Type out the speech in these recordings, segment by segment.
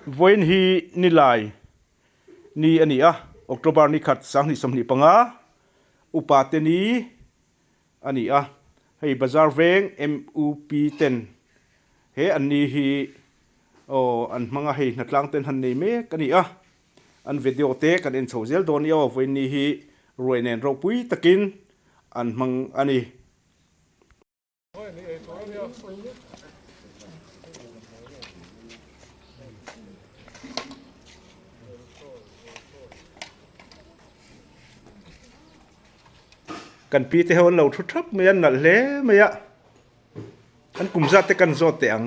Vawiin hi Nilai ni a ni a, October ni khat 2025, Upa te ni a ni a, hei Bazar veng MUP ten he an ni hi aw an hmang a, hei hnatlang ten han nei mek a ni a, an video te kan en chho zel dawn a ni aw, vawiin ni hi ruai nen ropui takin an hmang a ni. Kan pi te ho an lo thu thap mai a, an nalh hle mai a, an kum zat te kan zawt teh ang.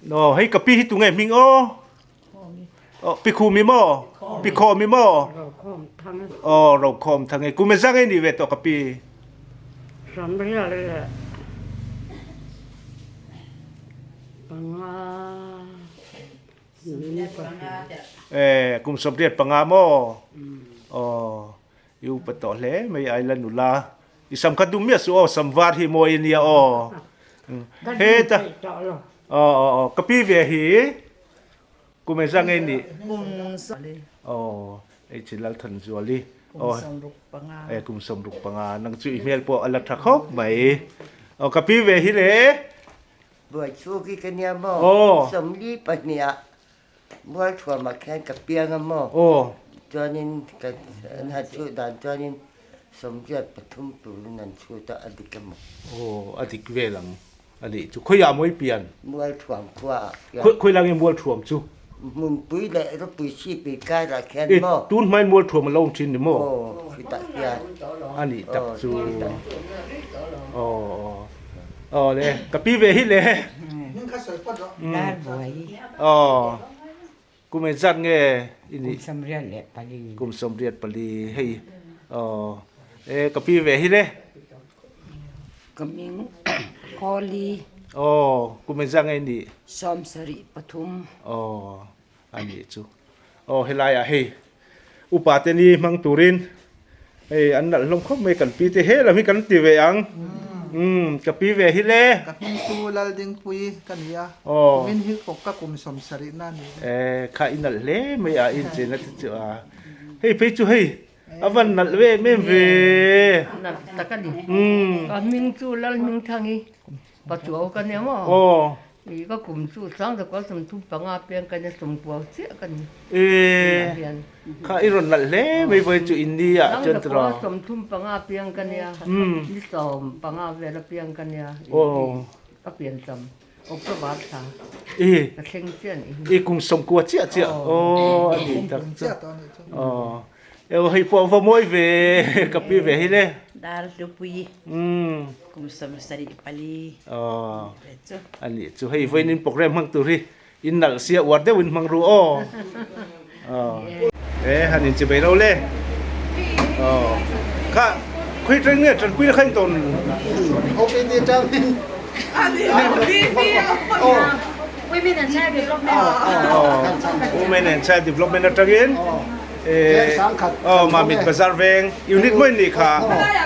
Aw hei ka pi hi tunge hming aw? Aw pi khumi maw? Pi khawmi maw? Aw rokhawm thang e kum e zang e ni ve tawh ka pi. Ramrial leh panga E kum 85 maw? Aw i upa tawh hle mai a ila nula. I sam kha dum miah suh aw sam var hi mawi ania aw. Heta aw aw aw ka pi ve hi kum engzah nge nih? Aw H Lalthanzuali aw e kum 65 nang chu i hmel pawh a la tha khawp mai. Aw ka pi ve hi le. Buaichhuk hi ka nia maw? 42 ah Mualthuamah khian ka piang a maw? Chuanin ka an han chhut dan chuanin 83 turin an chhut a, a dik a maw? Aw, a dik vel ang a nih chu. Khawiah maw i pian? Mualthuam khuaah pian. Khawi lai nge Mualthuam chu? Hmunpui leh Ropui Sipui karah khian maw? Tun hmain Mualthuam a lo awm thin ni maw? Aw, khitah khian. A nih tak chu. Aw, aw. Aw le, ka pi ve hi le. Aw, kum engzat nge i nih? Kum 84. Kum 84 hei. Aw, e ka pi ve hi le. Ka hming Kawli. Aw, kum engzat nge i nih? 73. Aw, a nih chu. Aw helaiah hei upa te ni hmang turin hei an nalh hlawm khawp mai kan pi te he lam hi kan ti ve ang umm ka pi ve hi le. Ka hming chu Laldingpui ka ni a, kumin hi ka kum 70 na a ni e. Kha i nalh hle mai a inchena te chu a hei phei chu hei a van nalh ve em em ve. Nalh tak a ni. Ka hming chu Lalhmingthangi Pachuau ka nia maw? I ka kum chu 1935 piang ka nia 90 chiah ka ni. E kha i rawn nalh hle mai vawi chu in ni ah chuan tiraw. 1935 piang ka nia ni 15 vel a piang ka nia ka pian cham October thla ka thleng chiah a nih hi. I kum 90 chiah chiah aw a ni tak chu aw. Ew hei pawh va mawi ve ka pi ve hi le. Dar hlupui kum 74 ve chu. A nih chu hei vawiin in program hmang tur hi in nalh sia uar deuh in hmang ru aw. E han in chi bei lo le. Kha khui teng nge tanpui na kha in tawn. OPD tang in. Women and Child Development. Women and Child Development atangin Mamit Bazar veng unit mawi nih kha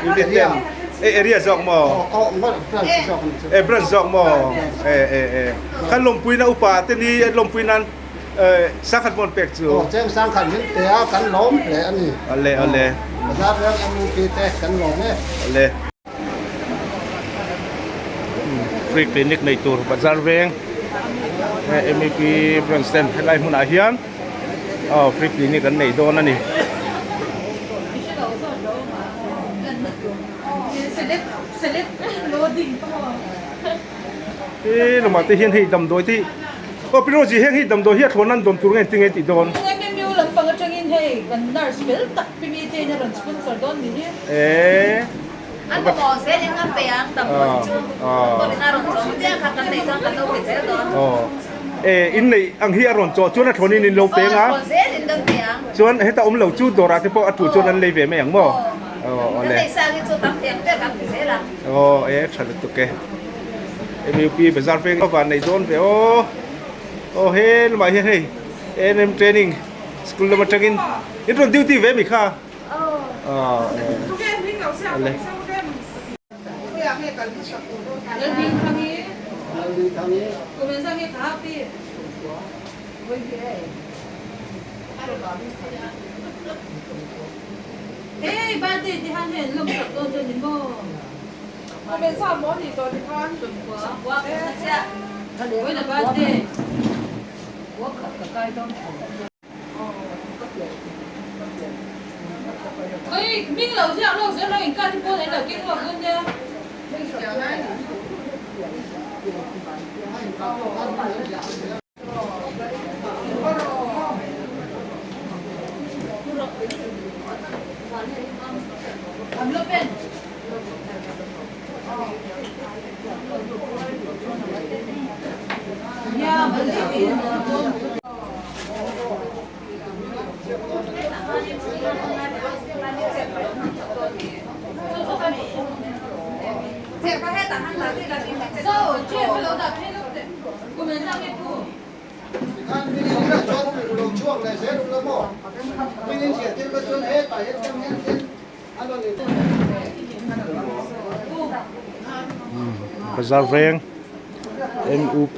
unit ten e area zawk maw e branch zawk maw e e e kan lawmpui na upa te ni lawmpui nan sangkhat mawn pek chu cheng sangkhat min pe a kan lawm hle ani ale ale Bazar veng MUP te kan lawm e ale Free clinic nei tur Bazar veng MEP branch ten helai hmunah hian aw free clinic an nei dawn a ni. He lamah te hian hei damdawi te hi aw pi Rosie heng hi damdawi hi a thlawn nan dawm tur nge engtin nge tih dawn. E. An mamawh zel in kan pe ang damdawi chu doctor in a rawn chawh chiah kha kan neih chuan kan lo pe zel dawn. Aw e in neih ang hi a rawn chawh chuan a thlawn in in lo peng a. Aw a thlawn zel in kan pe ang. Chuan heta awm lo chu dawrah te pawh a tu chuan an lei ve mai ang maw? Aw aw le. Kan neih sang hi chu tam thei ang ber kan ti zel ang. Aw e tha lutuk e. MUP bazar veng a van nei dawn ve aw. Aw he lamah hian hei ANM training school lam atangin in rawn duty ve mi kha. Bazar veng NUP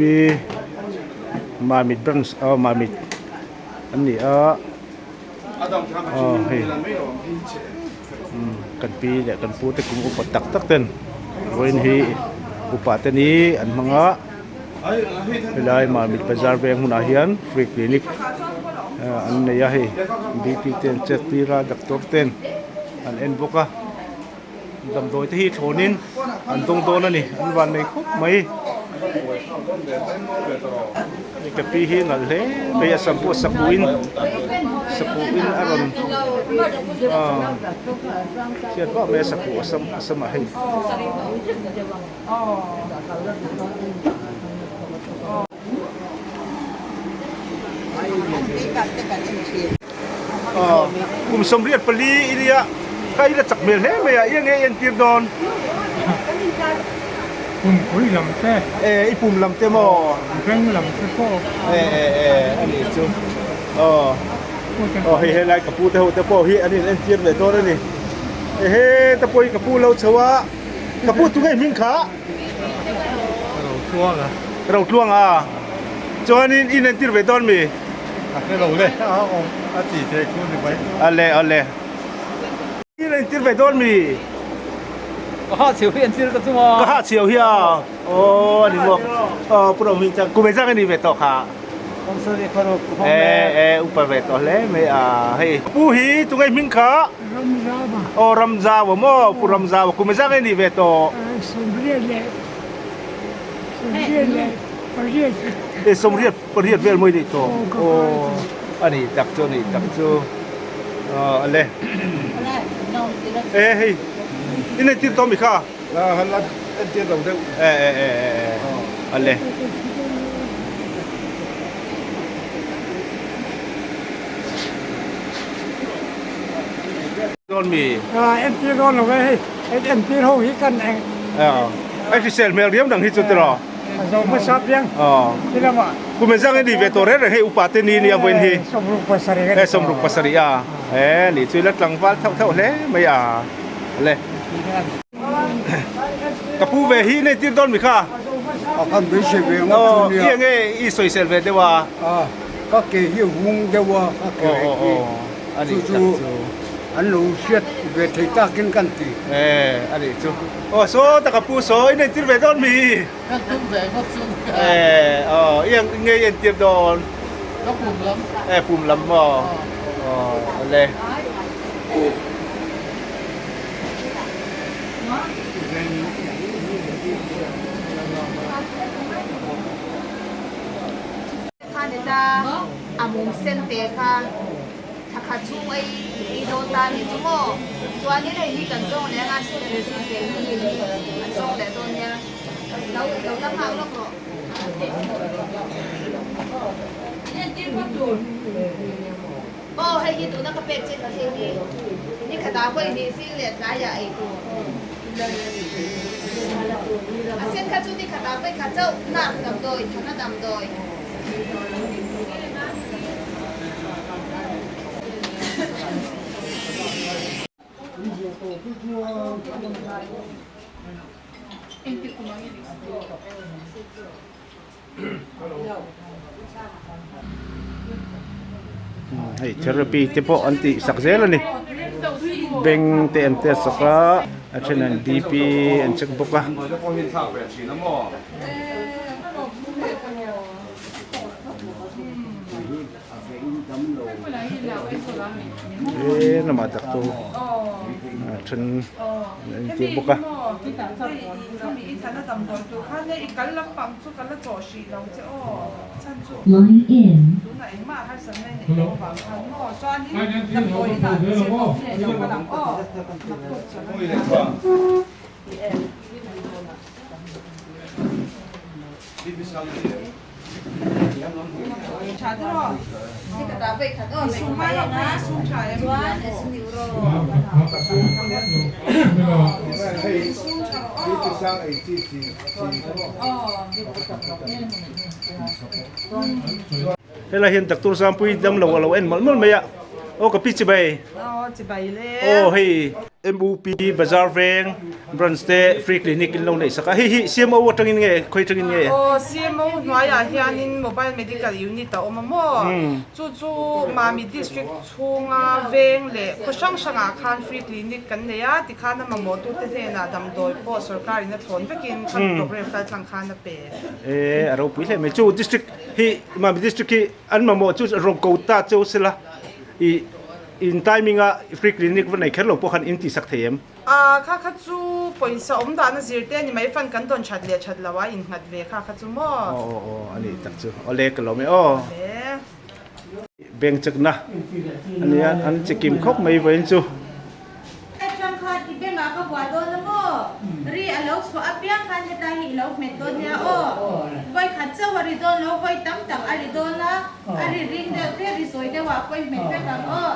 Mamit branch aw Mamit an ni a aw hei kan pi leh kan pu te kum upa tak tak ten vawiin hi upa te ni an hmang a helai Mamit bazar veng hunah hian free clinic an nei a hei BP te an check tir a doctor ten an en bawk a damdawi te hi thlawnin an dawng dawn a ni an van nei khawp mai ka pi hi nalh hle mai a sam pawh sakuhin sakuhin a rawn aaa chhiat vak mai a sakuh a sam a samah hei. Kum 84 i nia ka ila chak hmel hle mai a i enge i entir dawn? Pum pui lam te. E i pum lam te maw? Beng lam te pawh. E e e a nih chu aw aw hei helai ka pu te ho te pawh hi an in entir ve dawn a ni ehe te pawh hi ka pu lo chho a ka pu tunge hming kha? Rotluanga. Rotluanga chuanin in entir ve dawn mi? A hre lo le a awm a ti thei chu ni mai. Ale ale. In entir ve dawn mi? Ka ha chheu hi entir ka tum a. Ka ha chheu hi a. Aw ani maw. Aw pu Rohming chuan kum engzah nge ni ve tawh kha? E e upa ve tawh hle mai a hei. Pu hi tunge hming kha? Ramzau a. Aw Ramzau a maw Pu Ramzau a kum engzah nge ni ve tawh? 88 88. E 88 vel mawi ni tawh. Aw a ni tak chu a ni tak chu. Aw ale. E hei in entir tawh mi kha? Han la entir lo deuh. E e e e ale. Dawn mi? Entir dawn lo e hei, entir ho hi kan eng. Ai hrisel hmel riau dang hi chu tiraw? A zo hmasa piang ti lamah. Kum engzah nge ni ve tawh reng reng hei upa te ni nia vawiin hi. 77 ka ni. E 77 a. E ni chu ila tlangval thauh thauh hle mai a. Le. Ka pu ve hi nei tir dawn mi kha? A kan beisei ve ngawt chu nia. I enge i sawisel ve deuh a? A ka ke hi hung deuh a ka ke hi. Chu chu an lo hriat ve thei takin kan ti. E a nih chu. Aw saw tak a pu saw i nei tir ve dawn mi? Ka tum ve ngawt chu nia. E aw i enge i entir dawn? Ka pum lam. E pum lam maw? Aw awle. Kha ni ta a mum sen te kha thla khat chhung ei ei dawn ta ni chu maw chuanin hei hi kan zawng leh anga citizen te hi an zawng leh dawn nia lo lo la nghak lawk rawh. Aw hei hi tuna ka pek che kha hei hi ni khatah pawh i nih zing leh tlaiah ei tur a sen kha chu ni khatah pawh i khat chauh nak damdawi thana damdawi. Hei therapy te pawh an tih sak zel a ni beng te an test sak a a then an BP an check bawk a. He lamah doctor a then an entir bawk a. Helai hian doctor Zampui damlo a lo en mawlh mawlh mai a, aw ka pi chibai. Aw chibai le. Aw hei MUP Bazar Veng branch te free clinic in lo neih sak a, hei hi CMO atangin nge khawi atangin nge? Aw CMO hnuaiah hianin mobile medical unit a awm a maw? Chu chu Mami district chhunga veng leh khaw hrang hrangah khan free clinic kan nei a, tikhan a mamawhtute hnenah damdawi pawh sorkarin a thlawn vekin khami program kaltlang khan a pe. E a ropui hle mai, chu district hi Mami district hi an mamawh chu rawn ko ta cheu sela i In timing a free clinic va nei kher lo pawh khan in tihsak thei em? A, kha kha chu pawisa awm dahna zir te a ni mai, fund kan dawn that leh that lo a innghat ve kha kha chu maw? Aw aw aw a nih tak chu, awle ka lawm e aw. Awle. Bank chakna a nia, an che kim khawp mai vawiin chu. Atang khan i bank ah ka buai dawn a maw? Ri a lo chhuah apiang khan hetlai hi i lo hmet dawn nia aw. Vawi khat chauh a ri dawn lo, vawi tam tak a ri dawn a. A ri ring deuh te ri sawi deuh ah pawh i hmet vek ang aw.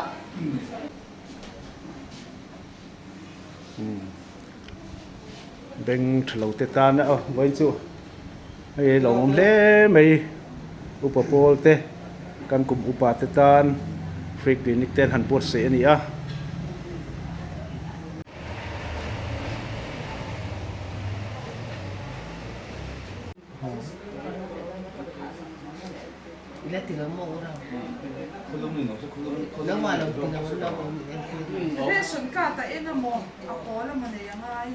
Beng tha lo te tan a vawiin chu hei lo awm hle mai upa pawl te kan kum upa te tan free clinic te an han buatsaih a ni a. Ration card a en amaw a pawl amaw nei a ngai.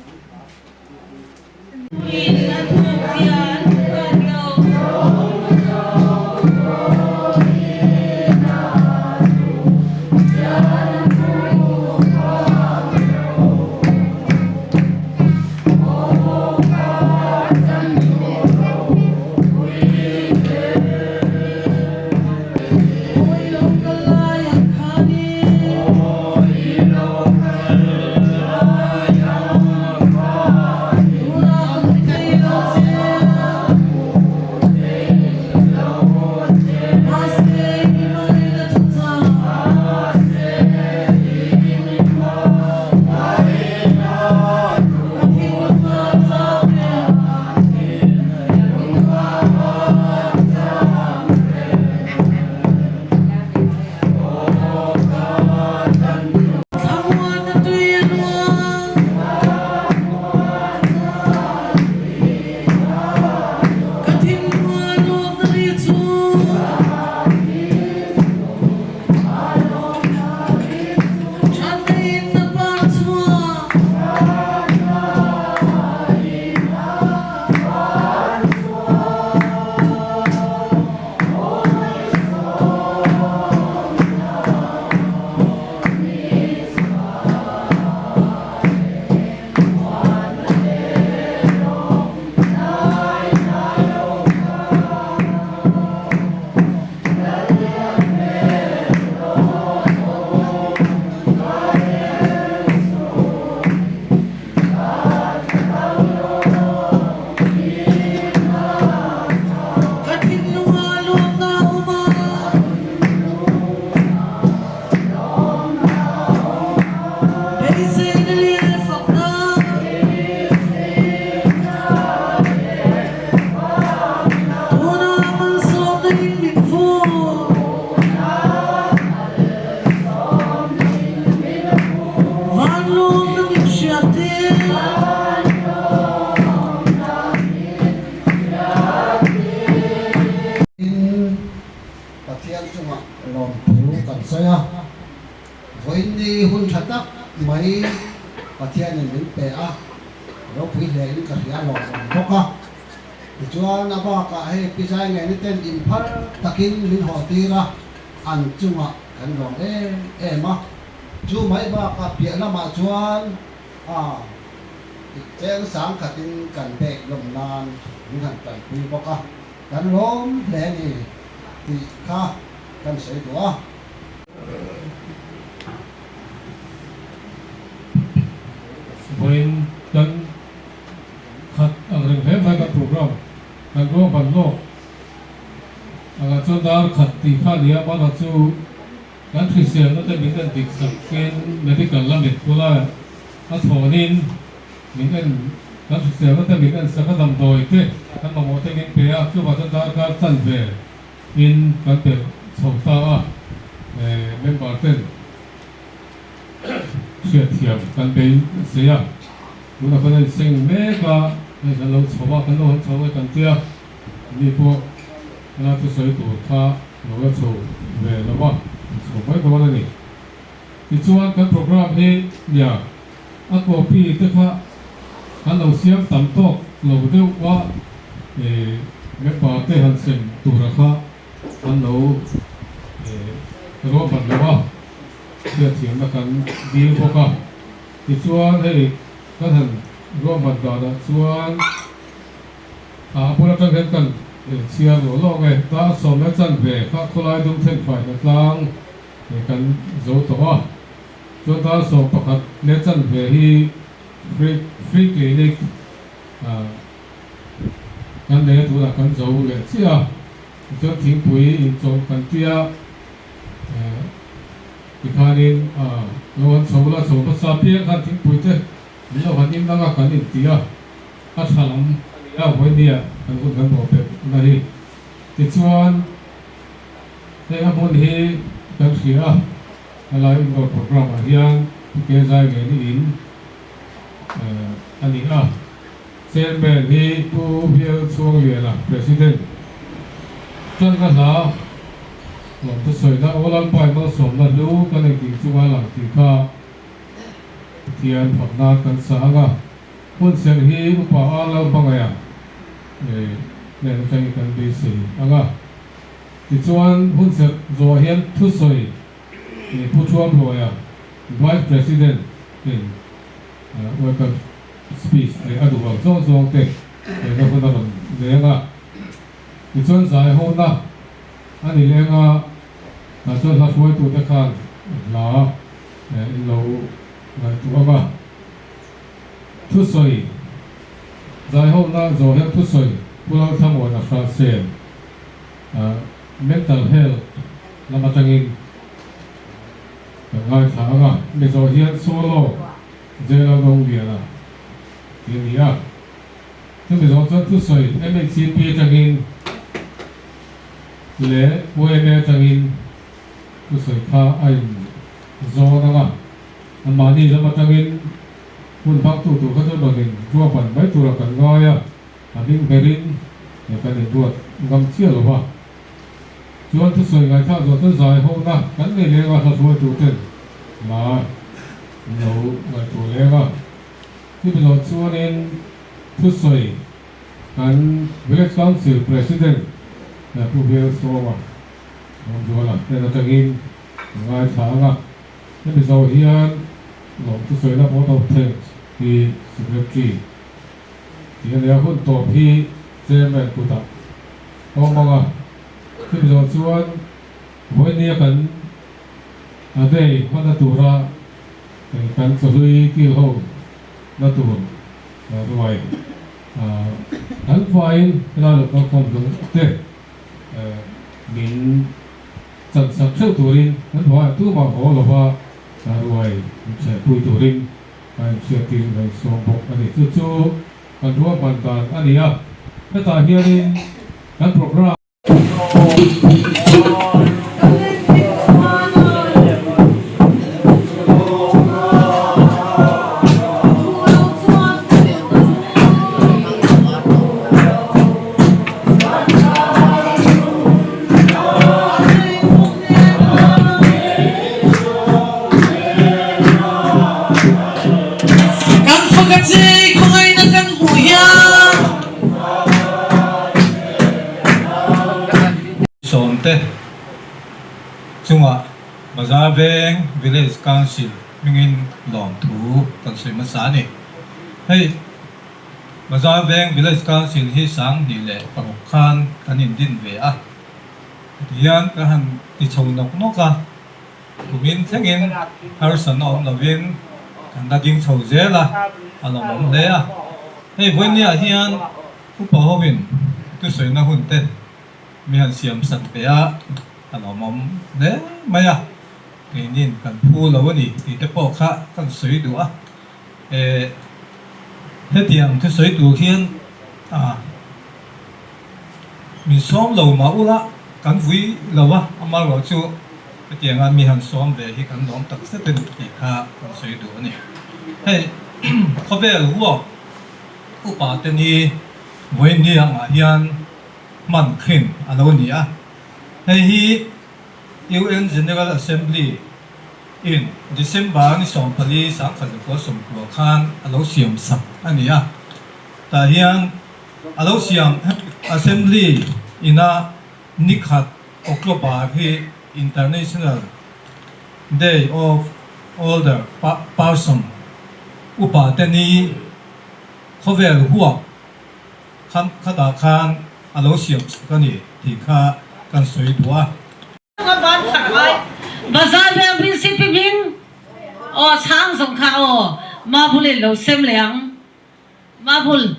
Vawiin ni hun tha tak mai Pathianin min pe a, ropui hle in ka hria lawmawm bawk a. Tichuan a bakah hei Pi Zaingeni ten inphar takin min haw tir a, an chungah kan lawm em em a. Chu mai bakah piah lamah chuan a cheng sang khatin kan bag lawm nan min han tanpui bawk a, kan lawm hle a ni tih kha kan sawi duh a. Vawiin kan khat ang reng hle mai kan program kan ruahman lawk angah chuan dar khat tih kha a ni a, mahna chu kan hriselna te min en dik sakin medical lamin khulaiah a chhawnin min en kan hriselna te min en sak a damdawi te kan mamawh te min pe a, chuvang chuan darkar chanve in kan pelh chho ta a, member ten hriatthiam kan bei sei a, tunah kan en seng mek a, hei kan lo chho a, kan lo han chho e kan tia, mi pawh helai thusawi tur kha lo la chho ve lo a, chho mai dawn a ni. Tichuan kan programme hi nia a copy te kha kan lo siam tam tawk lo deuh a, member te han sem tura kha an lo ruahman lo a, hriatthiamna kan dil bawk a. Tichuan hei kan han ruahman danah chuan a bul atang hian kan chhiar lawh lawk e, dar 11 kha khawlai dum thenfai hnatlang Hei kan zo tawh a, chuan dar 11 leh chanve hi free free clinic ah kan nei a tunah kan zo leh chiah a, tichuan thingpui inchawlh kan tia eh tikhanin ah lo han chho la chho hmasa piang khan thingpui te min lo han in ang a kan inti a, a tha lam a ni a vawinia kan hun kan bawh pek na hi tichuan. Heng a hmun hi kan hria a, helai indoor programme ah hian Pu Zai Ngeni in a ni a. Chairman hi Pu Bial Chhuangliana, President. Tanna hla lawm thusawi na Aw Lalpai malsawmna hlu kan engkim chunga lang tih kha Pathian fakna kan sa ang a. Hun serh hi Upa A Lalhmangaiha nen atangin kan beisei ang a. Tichuan, hun serh zawhah hian thusawi Pu Thuam Luaia, Vice President in welcome speech leh a duh ang zawng zawng te nena hun a rawn leng a. Tichuan zai hona a ni leng a, tah chuan hla hruaitute khan hla in lo ngaihtuah ang a. Thusawi zai hona zawh hian thusawi Pu Lalthlamuana Hransen, Mental health lam atangin kan ngaithla ang a, Mizo hian solo Jail Rongliana tih a ni a, chu Mizo chuan thusawi MHCP atangin leh YMA atangin thusawi kha a in zawn ang a, anmahni lam atangin hun hmangtu tur kha chuan rawn in ruahman mai tura kan ngai a. A hming berin he kan inruat ngam chiah lo va, chuan thusawi ngaihthlak zawh chuan zai hona kan nei leng a, hla hruaituten hla an lo ngaihtuah leng a. Chumi zawh chuanin thusawi kan Village Council President Pu Bial Sawma Lawmzuala hnen atangin a ngaithla ang a, hemi zawh hian lawm thusawina Vote of Thanks hi Secretary Tih a nia, hun tawp hi Chairman kutah a awm ang a, chumi zawh chuan vawinia kan a day hmanna tura kan chawhlui kil ho na tur ruai kan faiin helai lo kalkhawm zawng te min chan sak theuh turin kan hnuaiah tumah haw lova ruai min chhehpui turin A inhriattir ngaih sawm bawk a ni. Chu chu kan ruahman dan a ni a, hetah hianin kan programme. te chungah Bazar Veng Village Council hmingin lawmthu kan sawi hmasa a ni. Hei Bazar Veng Village Council hi 2006 khan kan indin ve a, hetihian kan han ti chho nawk nawk a, kumin thlengin harsatna awm lovin kan la ding chho zel a, a lawmawm hle a. Hei vawinia hian upa hovin thusawiina hun te mi han siam sak ve a, a lawmawm hle mai a, keinin kan phu lo a ni tih te pawh kha kan sawi duh a. Eh, hetiang thusawi tur hian ah min sawm lo mah ula kan vui lo a, amaherawh chu hetianga mi han sawm ve hi kan lawm tak zet a ni tih kha kan sawi duh a ni. Hei khawvel huap upa te ni vawiin angah hian hman khin a lo ni a, hei hi UN General Assembly in December ni 14 1990 khan a lo siam sak a ni a, tah hian a lo siam Assembly ina nikhat October hi International Day of Older Person upa te ni khawvel huap khan khatah khan a lo siam sak a ni tih kha kan sawi duh a. Bazar veng VCP hming aw chhang zawng kha aw Mabul in lo sem leh ang Mabul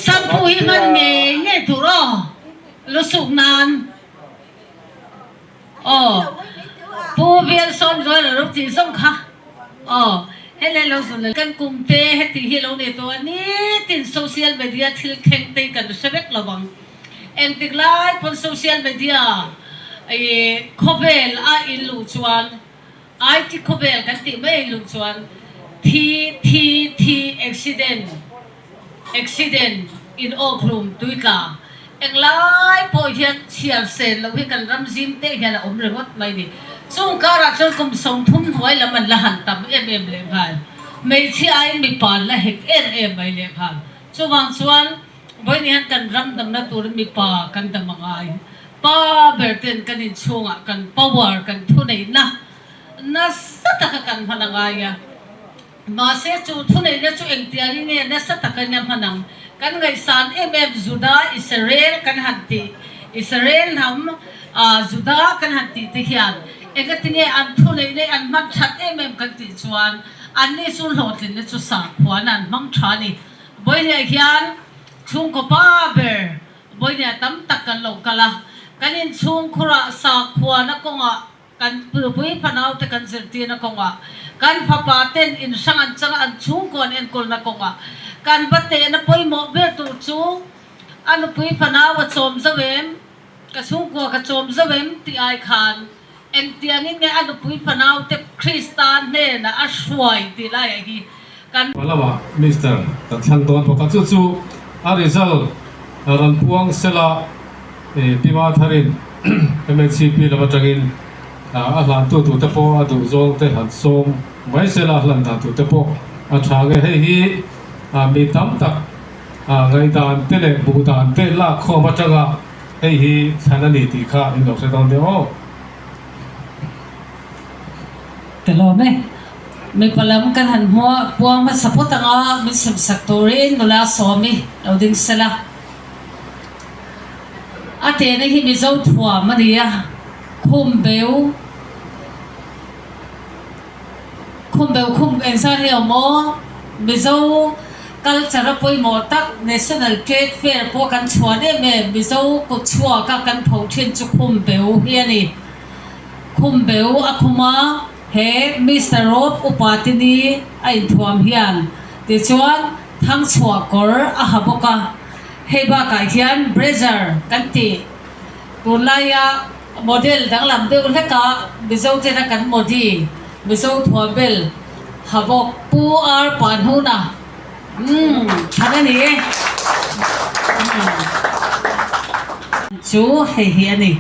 Shampoo hi hman ngei ngei tur aw lusuk nan Aw Pu Bial Sawm Zual a lo tih zawng kha aw helai lo zun le kan kum te heti hi lo nei tawh a nitin social media thil thleng te hi kan hre vek lo ang engtik lai pawn social media ih khawvel a in luh chuan IT khawvel kan tih mai a in luh chuan thi thi thi accident Accident, in awk hlum, tuitla, englai pawh hian chhiar sen loh hi kan ram zim te hian a awm ringawt mai ni. Chung karah chuan kum 30 hnuai lam an la han tam em em lehnghal. Hmeichhia aiin mipa an la hek em em mai lehnghal. Chuvang chuan vawiin hian kan ram damna turin mipa kan dam a ngai. Pa ber ten kan inchhungah kan power, kan thuneihna nasa taka kan hman a ngai a. Mahse, chu thuneihna chu engtiangin nge nasa takin a hman ang? Kan ngaihsan em em Juda, Israel kan han tih, Israel hnam Juda kan han tih te hian engatinge an thuneihna hi an hman that em em kan tih chuan anni chu hlawhtlinna chu sakhuana an hmang tha a ni. Vawiinah hian chhungkaw pa ber vawiinah tam tak kan lo kal a, kan inchhungkhurah sakhuana kawngah Kan nupui fanaute kan zirtirna kawngah, kan fapa ten in hrang an changa an chhungkaw an enkawlna kawngah, kan va tehna pawimawh ber tur chu a nupui fanau a chawm zo em, ka chhungkua ka chawm zo em tih ai khan engtiangin nge a nupui fanaute Krista hnenah a hruai tih laiah hi kan Hma lamah Mister kan thlang dawn bawk a, chu chu a result rawn puang sela. Pima tharin MHCP lam atangin a hlantu turte pawh a duh zawng te han sawm mai sela a hlan dan turte pawh a tha nge. Hei hi mi tam tak ngaihdan te leh hmuh dan te lak khawm atanga hei hi thlan a ni tih kha in lo hre dawn nia aw. Ka lawm e. Mipa lam kan han hmuh a, puang hmasa phawt anga min semsak turin nula sawmi lo ding sela. A tehna hi Mizo thuam a ni a, Khumbeu, Khumbeu khum engzat hi awm aw? Mizo culture a pawimawh tak National Trade Fair pawh kan chhuan em em, Mizo kut chhuak a kan pho thin chu Khumbeu hi a ni. Khumbeu a khum a, he Mister Rob upa te ni a inthuam hian tichuan Thangchhuah kawr a ha bawk a, hei bakah hian Brazzer kan tih tunlaia model danglam deuh hleka Mizo tena kan modi Mizo thuambel ha bawk Pu Ar Panhuna umm than a ni e umm chu hei hi a ni.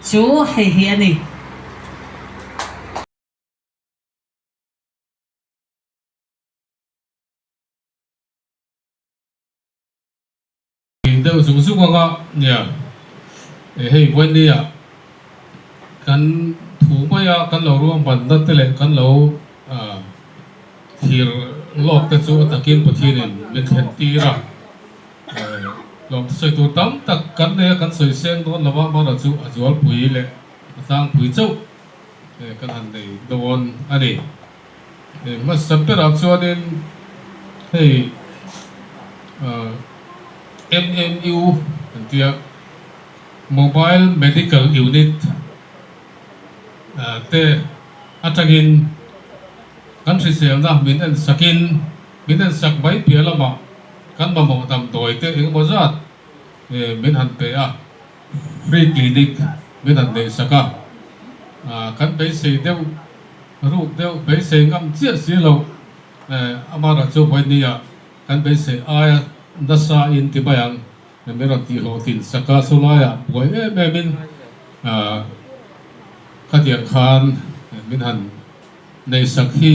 chu hei hi a ni. Deuh zung zung anga nia hei vawinia kan thu maia kan lo ruahmanna te leh kan lo thlir lawk te chu a takin Pathianin min thlen tir a, lawmsawi tur tam tak kan nei a kan sawi seng dawn lova amaherawh chu a zualpui leh a tlangpui chauh kan han nei dawn a ni. Hmasa berah chuanin hei MMU an tia Mobile Medical Unit te atangin kan hriselna min en sakin min en sak mai piah lamah kan mamawh damdawi te engemaw zat min han pe a, free clinic min han neih sak a, kan beisei deuh. Ruk deuh beisei ngam chiah si lo Amara chu vawinia kan beisei aia nasa in ti mai ang min rawn tih hlawhtlin sak a, chu laiah buai em em in khatiang khan min han nei sak hi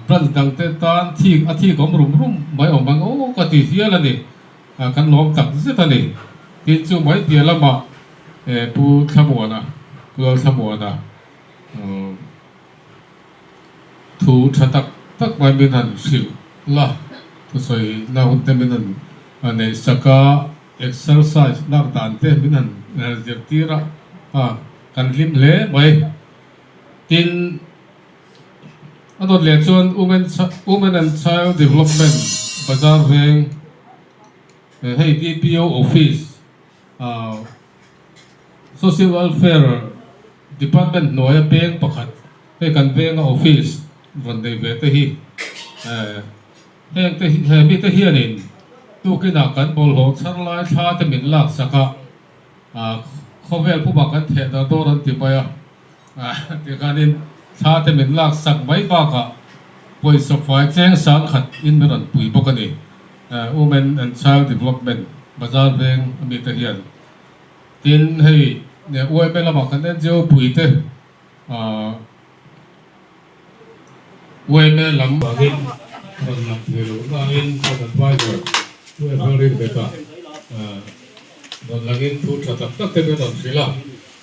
branch dang te tan thik a thik awm rum rum mai awm ang aw ka ti hial a ni, kan lawm tak zet a ni. Tin chu mai piah lamah Pu Thlamuana, Pu Lalthlamuana Thu tha tak tak mai min han hrilh la, thusawi na hun te min han neih sak a, exercise lak dan te min han zirtir a, a kan hlim hle mai. Tin, a dawt leh chuan Women and Child Development Bazar veng hei DPO office Social Welfare Department hnuaia peng pakhat hei kan venga office rawn nei ve te hi heng te he mite hianin tukinah kan bawlhhlawh chhar lai thla te min lak sak a, khawvel pumah kan theh dar dawn an ti mai a, tikhanin thla te min lak sak mai bakah pawisa fai cheng sang khat in min rawn pui bawk a ni. Women and Child Development bazar veng a mite hian tin hei UMA lamah kan NGO pui te UMA lam vangin rawn lang thei lo nain kan advisor U Evelyn Beka rawn langin thu tha tak tak te min rawn hrilh a,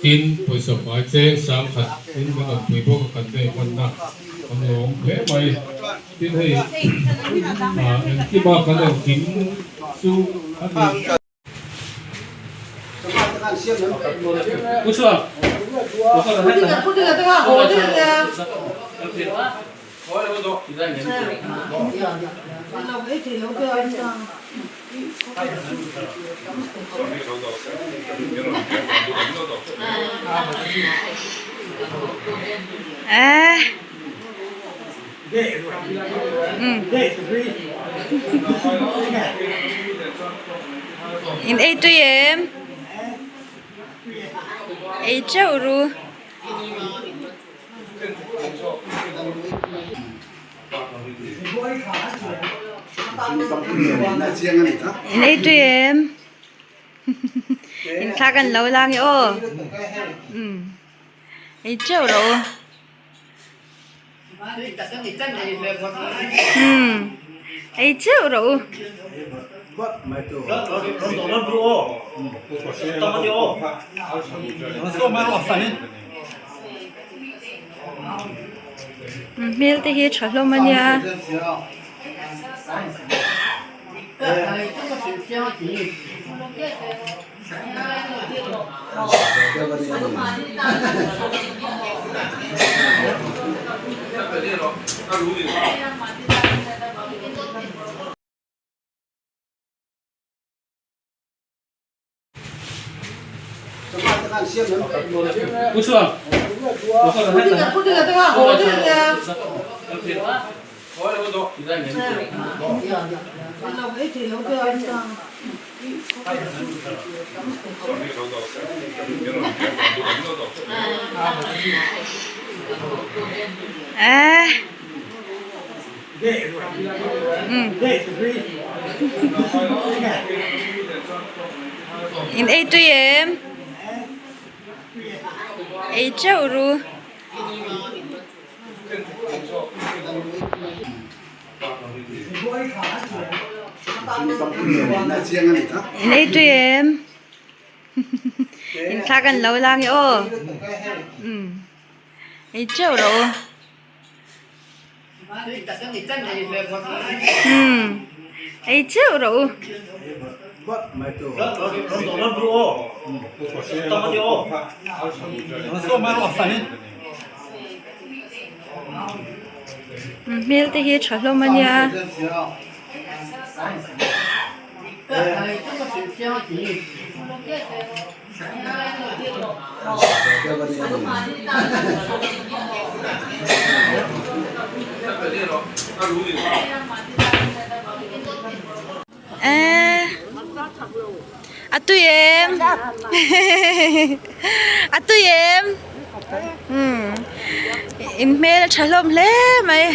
tin pawisa fai cheng sang khat in min rawn pui bawk a kan nei hmanna kan lawm hle mai. Tin hei engkima kan engkim chu a ni. In ei tui em? Ei teuh ru. In ei tui em? In thla kan lo lang e aw. Ei teuh rawh u. Umm ei teuh rawh u. Hmel te hi tha hlawm a nia. In ei tui em? Ei teuh ru. In ei tui em? In thla kan lo la nge aw. Umm ei teuh rawh u. Umm ei teuh rawh u. Hmel te hi tha hlawm a nia. A tui em a tui em umm in hmel a tha hlawm hle mai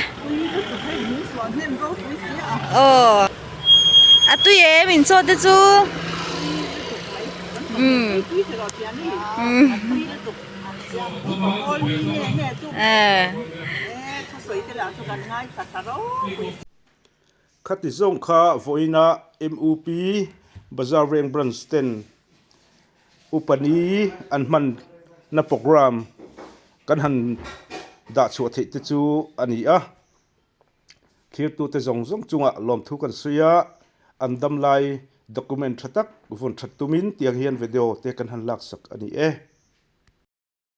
aw a tui em in chaw te chu umm umm eh. Khati zawng kha vawiina MUP Bazar Veng Branch ten upani an hmanna programme kan han dah chhuah theih te chu a ni a. Thirtute zawng zawng chungah lawmthu kan sawi a, an damlai document tha tak vawn that tumin tiang hian video te kan han laksak a ni e.